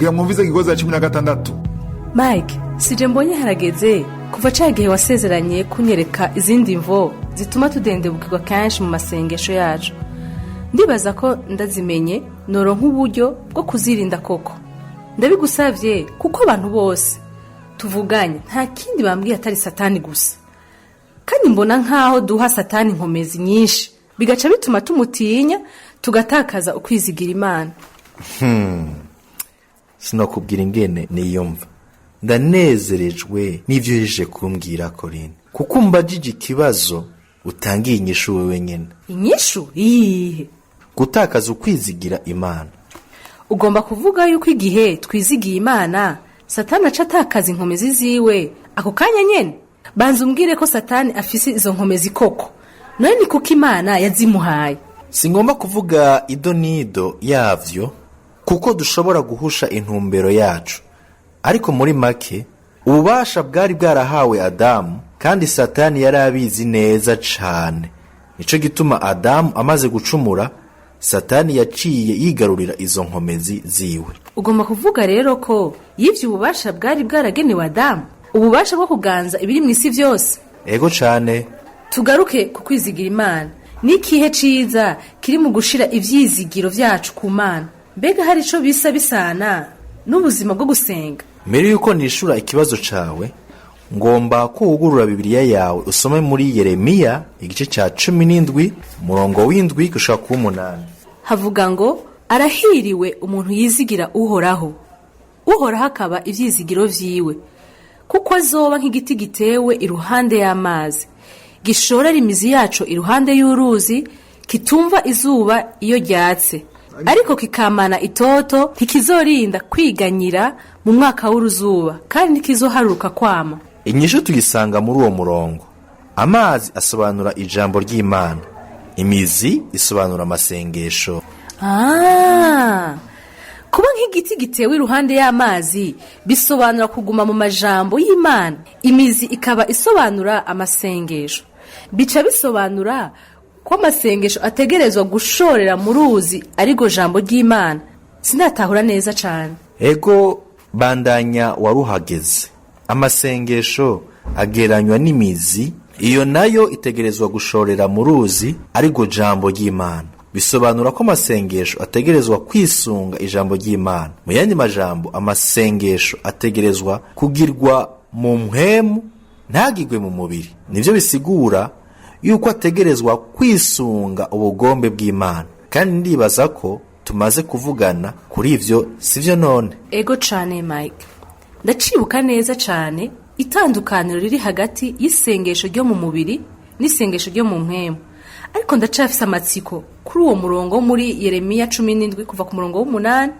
Mugira mwumvize ikigozi cya 16. Mike, sije mbonye harageze kuva ca gihe wasezeranye kunyereka izindi mvo zituma tudendebukirwa kenshi mu masengesho yacu. Ndibaza ko ndazimenye noronka uburyo bwo kuzirinda koko. Ndabigusavye kuko abantu bose tuvuganye nta kindi bambwiye atari Satani gusa, kandi mbona nk'aho duha Satani inkomezi nyinshi, bigaca bituma tumutinya, tugatakaza ukwizigira Imana. Sinakubwira ingene niyumva, ndanezerejwe n'ivyo uhejeje kumbwira, Korine, kuko umbajije ikibazo utangiye inyishu wewe nyene. Inyishu iyihe? Gutakaza ukwizigira Imana. Ugomba kuvuga yuko igihe twizigiye Imana, Satani aca atakaza inkomezi ziwe ako kanya nyene? Banza umbwire ko Satani afise izo nkomezi koko. None ni kuko Imana yazimuhaye? Singomba kuvuga ido n'ido yavyo, kuko dushobora guhusha intumbero yacu, ariko muri make ububasha bwari bwarahawe Adamu, kandi Satani yari abizi neza cane. Nico gituma Adamu amaze gucumura, Satani yaciye yigarurira izo nkomezi ziwe. Ugomba kuvuga rero ko yivye ububasha bwari bwaragenewe Adamu, ububasha bwo kuganza ibiri mu isi vyose? Ego cane. Tugaruke ku kwizigira Imana. Ni ikihe ciza kiri mu gushira ivyizigiro vyacu ku Mana? Mbega hari ico bisa bisana n'ubuzima bwo gusenga? Mbere yuko nishura ikibazo cawe, ngomba ko wugurura Bibiliya yawe, usome muri Yeremiya igice ca 17, umurongo w'7 gushika kuw'umunani. Havuga ngo: "Arahiriwe umuntu yizigira Uhoraho, Uhoraho akaba ivyizigiro vyiwe, kuko azoba nk'igiti gitewe iruhande y'amazi, gishorera imizi yaco iruhande y'uruzi, kitumva izuba iyo ryatse, ariko kikamana itoto, ntikizorinda kwiganyira mu mwaka w'uruzuba, kandi ntikizoharuka kwama." Inyishu tuyisanga muri uwo murongo. Amazi asobanura ijambo ry'Imana, imizi isobanura amasengesho. Ah, kuba nk'igiti gitewe iruhande y'amazi bisobanura kuguma mu majambo y'Imana, imizi ikaba isobanura amasengesho. Bica bisobanura ko amasengesho ategerezwa gushorera mu ruzi, arirwo jambo ry'Imana. Sinatahura neza cyane. Ego, bandanya, waruhageze. Amasengesho ageranywa n'imizi, iyo nayo itegerezwa gushorera mu ruzi, arirwo jambo ry'Imana. Bisobanura ko amasengesho ategerezwa kwisunga ijambo ry'Imana. Mu yandi majambo, amasengesho ategerezwa kugirwa mu mpwemu, ntagirwe mu mubiri. Nivyo bisigura yuko ategerezwa kwisunga ubugombe bw'Imana. Kandi ndibaza ko tumaze kuvugana kuri ivyo, sivyo none? Ego cane, Mike. Ndacibuka neza cane itandukaniro riri hagati y'isengesho ryo mu mubiri n'isengesho ryo mu mpwemu, ariko ndacafise amatsiko kuri uwo murongo wo muri Yeremiya 17, kuva ku murongo w'8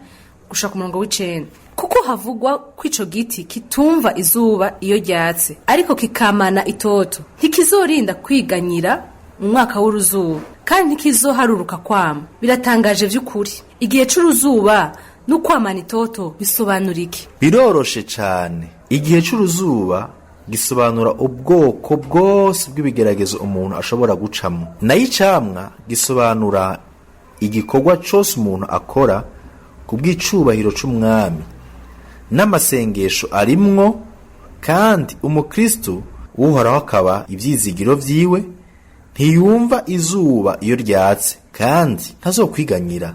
gushika ku murongo w'9, kuko havugwa ko ico giti kitumva izuba iyo ryatse, ariko kikamana itoto, ntikizorinda kwiganyira mu mwaka w'uruzuba, kandi ntikizoharuruka kwama. Biratangaje vy'ukuri. Igihe c'uruzuba n'ukwamana itoto bisobanura iki? Biroroshe cane. Igihe c'uruzuba gisobanura ubwoko bwose bw'ibigeragezo umuntu ashobora gucamo, nayo icamwa gisobanura igikorwa cose umuntu akora ku bw'icubahiro c'Umwami, n'amasengesho arimwo. Kandi umukristo Uhoraho akaba ivyizigiro vyiwe ntiyumva izuba iyo ryatse, kandi ntazokwiganyira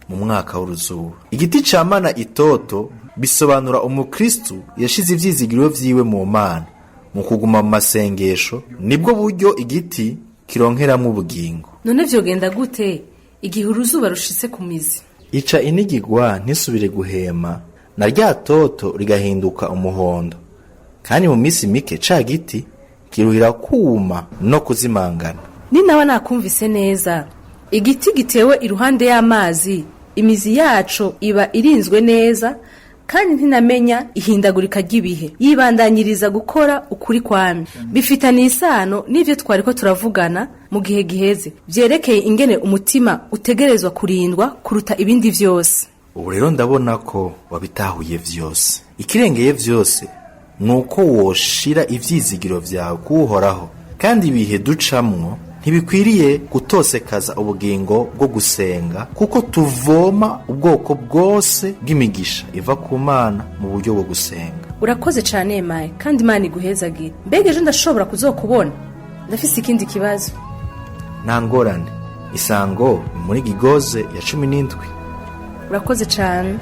mu mwaka w'uruzuba. Igiti camana itoto bisobanura umukristo yashize ivyizigiro vyiwe mu Mana. Mu kuguma mu masengesho nibwo buryo igiti kironkeramwo ubugingo. None vyogenda gute igihe uruzuba rushitse ku mizi? Ica inigigwa, ntisubire guhema, na rya toto rigahinduka umuhondo, kandi mu minsi mike ca giti kiruhira kuma no kuzimangana. Ni nawe nakumvise neza, igiti gitewe iruhande y'amazi, imizi yaco iba irinzwe neza, kandi ntinamenya ihindagurika ry'ibihe, yibandanyiriza gukora ukuri kwami. Bifitaniye isano n'ivyo twari ko turavugana mu gihe giheze vyerekeye ingene umutima utegerezwa kurindwa kuruta ibindi vyose. Ubu rero ndabona ko wabitahuye vyose. Ikirengeye vyose ni uko woshira ivyizigiro vyawe kuwuhoraho, kandi ibihe ducamwo Ntibikwiriye gutosekaza ubugingo bwo gusenga, kuko tuvoma ubwoko bwose bw'imigisha iva ku Mana mu buryo bwo gusenga. Urakoze cyane, Mike, kandi Imana iguhezagire. Mbega ejo ndashobora kuzokubona? Ndafise ikindi kibazo. Nta ngorane. Isango ni muri Gigoze ya 17. Urakoze cyane.